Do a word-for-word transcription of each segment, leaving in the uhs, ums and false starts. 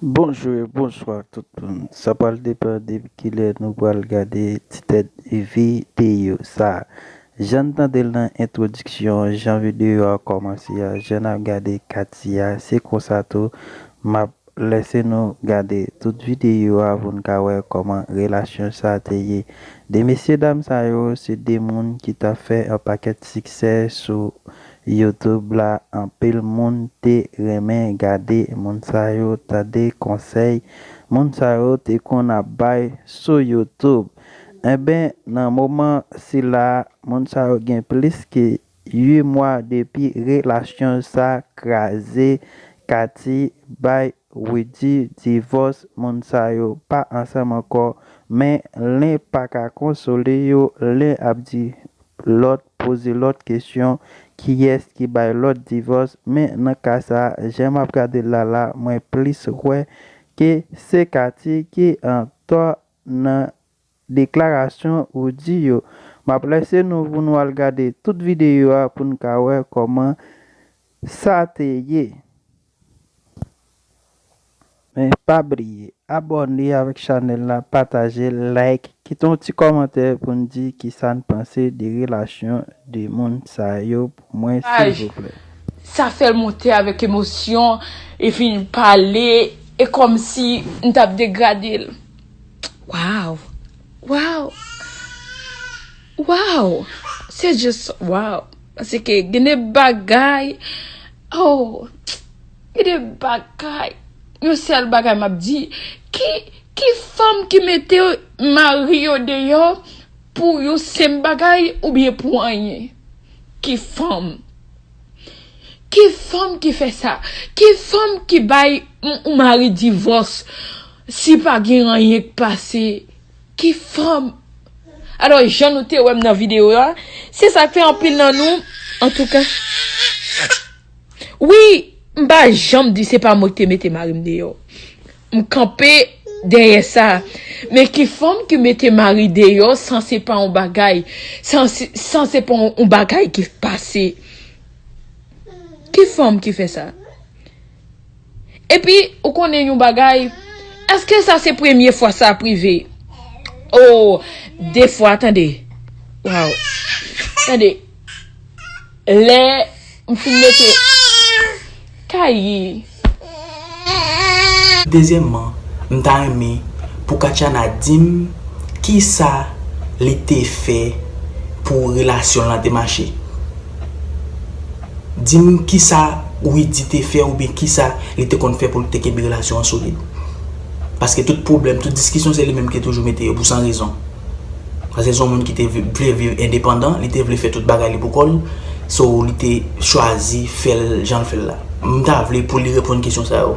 Bonjou e bonswa tout moun. Sa pral depann de kilè nou pral gade ti tèt videyo sa. Jan n tande l nan entwodiksyon, jan videyo a kòmanse a, jan n ap gade Katy a, se konsa tou m ap lèse nou gade tout videyo a pou n ka wè kòman relasyon sa te ye. De mesye dam sa yo, se de moun ki t ap fè yon pakèt siksè sou YouTube la, anpil moun te renmen gade moun sa yo, tande konsèy moun sa yo te konn ap bay sou YouTube. Enben, nan moman sila, moun sa yo gen plis ke uit mwa depi relasyon sa kraze. Katy bay Widy divòs, moun sa yo pa ansanm ankò, men len pa ka konsole yo, len ap di lòt, poze lòt kesyon, kiyès ki bay lòt divòs, men nan ka sa, jan m ap gade l la la, mwen plis wè ke se Katy ki antò nan deklarasyon Widy yo. M ap lèse nou pou nou al gade tout videyo a pou n ka wè kòman sa te ye. Men pa bliye, abòne avèk chanèl la, pataje, like, kite yon ti kòmantè pou n di kisa n panse de relasyon de moun sa yo pou mwen, silvouplè. Sa fè l monte avèk emosyon, e fin pale, e kòmsi m t ap degrade l. Waw! Waw! Waw! Se just waw! Paske gen de bagay, oh, gen de bagay, yon sèl bagay m ap di, ki, ki fanm ki mete mari yo deyò pou yon senp bagay oubyen pou anyen? Ki fanm? Ki fanm ki fè sa? Ki fanm ki bay yon mari divòs si pa gen anyen k pase? Ki fanm? Alò, jan nou te wè m nan videyo a, se sa k fè anpil nan nou, antouka. Wi, m pa janm di se pa mwen ki te mete mari m deyò. M kanpe dèyè sa. Men ki fanm ki mete mari deyò san se pa yon bagay, san se, san se pa yon, yon bagay ki pase? Ki fanm ki fè sa? Epi, ou konnen yon bagay, èske sa se premye fwa sa ap rive? Oh, de fwa, tande. Waw. Tande. Lè m fin mete kayi. Dezyèmman, m ta renmen pou Katiana di m kisa li te fè pou relasyon l lan te mache. Di m kisa Widy te fè oubyen kisa li te konn fè pou l te kenbe relasyon an solid. Paske tout pwoblèm, tout diskisyon se li menm ki te toujou mete yo pou san rezon. Paske se yon moun ki te vle viv endepandan, li te vle fè tout bagay li pou kò l, so li te chwazi fè l jan l fè l la. M ta vle pou li reponn kesyon sa yo.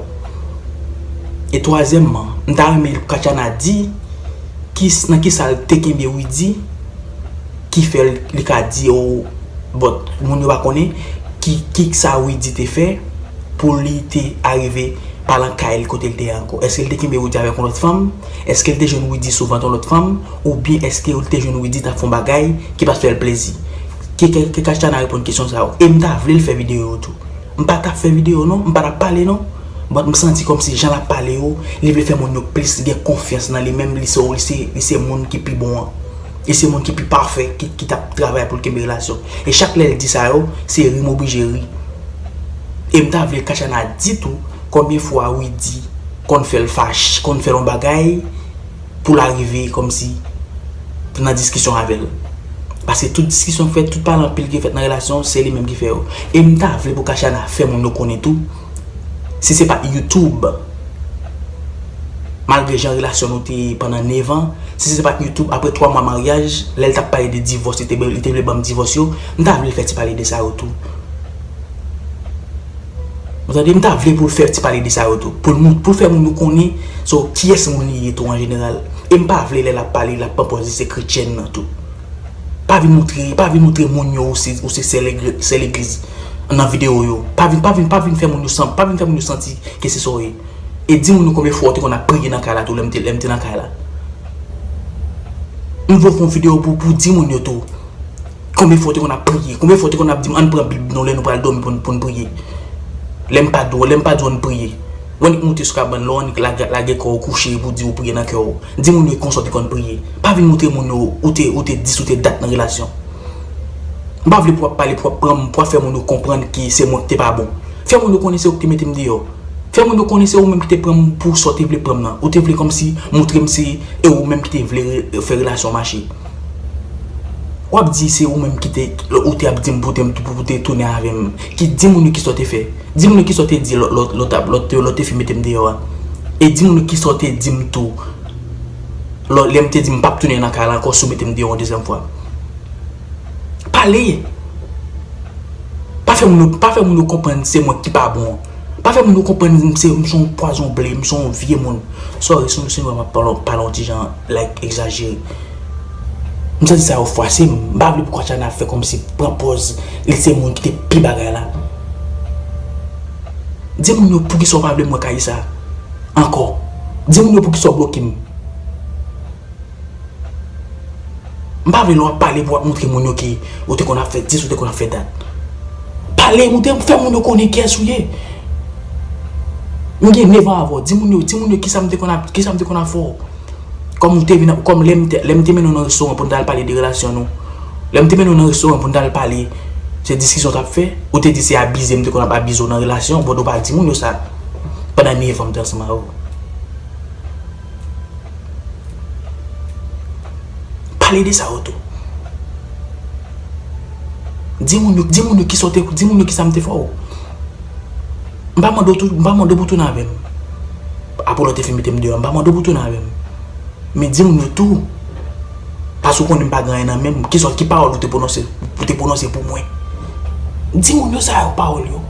E twazyèmman, m ta renmen Katiana di ki, nan kisa l te kenbe Widy ki fè l, li ka di yo, bon, moun yo pa konnen ki, ki sa Widy te fè pou li te arive pa lan kay li kote l te ye ankò. Èske l te kenbe Widy avèk yon lòt fanm? Èske l te jwenn Widy sou vant yon lòt fanm? Oubyen èske l te jwenn Widy t ap fè yon bagay ki pa t fè l plezi? Ke, ke, ke Katiana reponn kesyon sa yo. E m ta vle l fè videyo yo tou. M pa t ap fè videyo non, m pa t ap pale non. But m santi kòmsi jan l ap pale yo, li vle fè moun yo plis gen konfyans nan li menm, li se, li se, li se moun ki pi bon an. Li se moun ki pi pafè, ki, ki t ap travay pou l kenbe relasyon. E chak lè l di sa yo, se ri m oblije ri. E m ta vle Katiana di tou konbyen fwa Widy konn fè l fache, konn fè l yon bagay pou l arive kòmsi nan diskisyon avè l. Paske tout diskisyon k fèt, tout pale anpil ki fèt nan relasyon, se li menm ki fè yo. E m ta vle pou Kachana fè moun yo konnen tou, si se pa t YouTube, malgre jan relasyon nou te ye pandan nèf an, si se pa t YouTube, apre twa mwa maryaj, lè l t ap pale de divòs, li te, li te vle ban m divòs yo, m ta vle l fè ti pale de sa yo tou. Ou tande, m ta vle pou l fè ti pale de sa yo tou. Pou l moun, pou l fè moun yo konnen, so, kiyès moun li ye tou an jeneral. E m pa vle lè l ap pale, l ap pran pòz li se kretyèn nan tou. Pa vin moutre, pa vin moutre moun yo ou se, ou se sè legliz, sè legliz nan videyo yo. Pa vin, pa vin, pa vin fè moun yo san, pa vin fè moun yo santi ke se sa w ye. E di moun yo konbyen fwa w te konn ap priye nan kay la tou lè m te, lè m te nan kay la. M vle w fè yon videyo pou, pou di moun yo tou. Konbyen fwa w te konn ap priye? Konbyen fwa w te konn ap di m, "Ann pran Bib nou lè nou pral dòmi pou n, pou n priye"? Lè m pa di w, lè m pa di w ann priye. W annik moute sou kabann la, w annik lage, lage kò w kouche epi w di w priye nan kè w. Di moun yo konsa w te konn priye. Pa vin moutre moun yo ou te, ou te dis, ou te dat nan relasyon. M pa vle pou w ap pale, pou w ap pran m, pou w ap fè moun yo konprann ke se mwen ki te pa bon. Fè moun yo konnen se ou ki te mete m deyò. Fè moun yo konnen se ou menm ki te pran m pou sa w te vle pran m nan. Ou te vle kòmsi moutre m se e ou menm ki te vle re-, fè relasyon mache. W ap di se ou menm ki te, ou te ap di m pou te, pou te tounen avè m. Ki di moun yo kisa w te fè. Di moun yo kisa w te di lò, lò, lò, lò, lò, lò te fin mete m deyò a. E di moun yo kisa w te di m tou. Lò, lè m te di m p ap tounen nan kay la ankò si w mete m deyò yon dezyèm fwa. Pale! Pa fè moun yo, pa fè moun yo konprann se mwen ki pa bon. Pa fè moun yo konprann m se, m se yon pwazon ble, m se yon vye moun. Sorry, si, si m pale, pale yon ti jan, like, egzajere. M santi sa yo fwase m. M pa vle pou Kachana fè kòmsi pran pòz li se moun ki te pi bagay la. Di moun yo poukisa w pa vle m wè kay sa ankò. Di moun yo poukisa w bloke m. M pa vle lè w ap pale pou w ap moutre moun yo ke ou te konn ap fè dis, ou te konn ap fè dat. Pale, moutre, fè moun yo konnen kiyès ou ye. M gen nèf an avè w. Di moun yo, di moun yo kisa m te konn ap, kisa m te konn ap fè w. Kòm ou te vin, kòm lè m te, lè m te mennen w nan restoran pou n t al pale de relasyon nou. Lè m te mennen w nan restoran pou n t al pale, se diskisyon w t ap fè. Ou te di se abize m te konn ap abize w nan relasyon, but ou pa di moun yo sa. Pandan nèf an m te ansanm avè w. Pale de sa yo tou. Di moun yo, di moun yo kisa w te, di moun yo kisa m te fè w. M pa mande w tou, m pa mande w pou tounen avè m. Apre lè w te fin mete m deyò, m pa mande w pou tounen avè m. Men di moun yo tou. Paske w konnen m pa gen anyen nan men m. Kisa, ki pawòl ou te pwononse, ou te pwononse pou mwen? Di moun yo sa yo pawòl yo.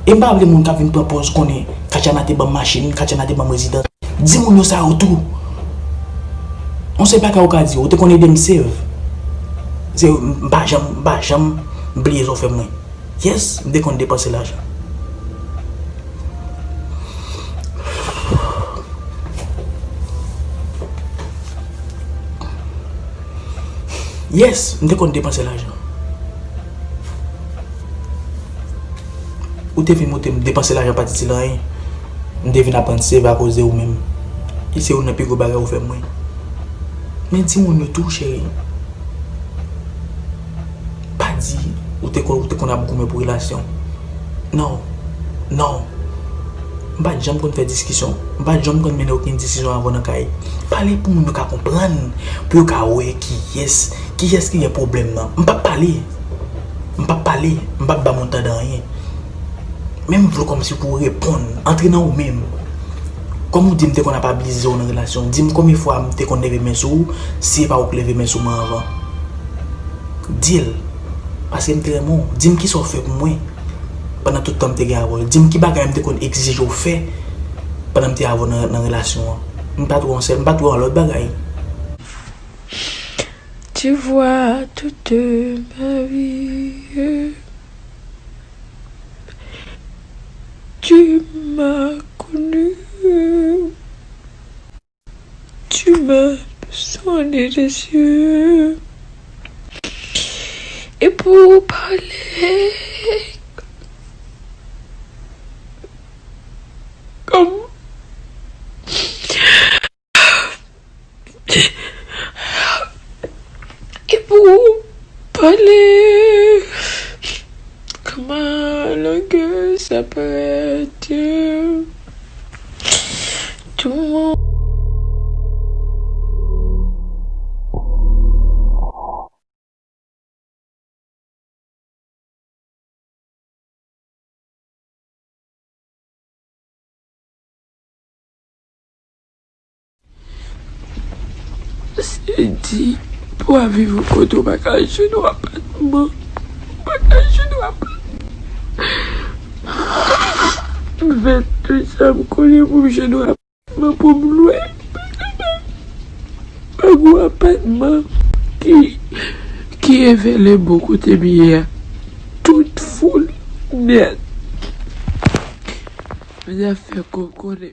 E m pa vle moun k ap vin pran pòz konnen Kachana te ban m machin, Kachana te ban m rezidans. Di moun yo sa yo tou. Yon sèl bagay ou ka di, ou te konn ede m save. Se, m pa janm, m pa janm bliye sa w fè mwen. Yes, m te konn depanse lajan. Yes, m te konn depanse lajan. Ou te vin montre m depanse lajan pa t itil anyen. M te vin aprann save akoz de ou menm. E se youn nan pi gwo bagay ou fè mwen. Men di moun yo tou, cheri. Pa di ou te konn, ou te konn ap goumen pou relasyon. Non. Non. M pa t janm konn fè diskisyon. M pa t janm konn mennen okenn diskisyon avè w nan kay. Pale pou moun yo ka konprann, pou yo ka wè kiyès, kiyès ki gen pwoblèm nan. M p ap pale. M p ap pale. M p ap ba moun tande anyen. Men m vle w kòmsi pou w reponn, antre nan ou menm. Kòm ou di m te konn ap abize w nan relasyon, di m konbyen fwa m te konn leve men sou ou, si se pa ou k leve men sou mwen anvan. Di l. Paske m te renmen w. Di m kisa w fè pou mwen pandan tout tan m te gen avè w. Di m ki bagay m te konn egzije w fè pandan m te avè w nan, nan relasyon an. M pa t wè yon sèl, m pa t wè yon lòt bagay. Tu vois toute ma vie. Tu m'as connu. Tu m'as sonné des yeux. Et pour parler comme Et pour parler, comment le cœur s'apprête, tout le monde. Se di pou w ap viv yon kote w pa ka jwenn yon apatman. Ou pa ka jwenn yon apatman. Venntuit sa m konnen pou m jwenn yon apatman pou m lwe. Pa gen yon apatman ki, ki evele bon kote m ye a. Tout foul nèt. Mwen ap fè kokonnen.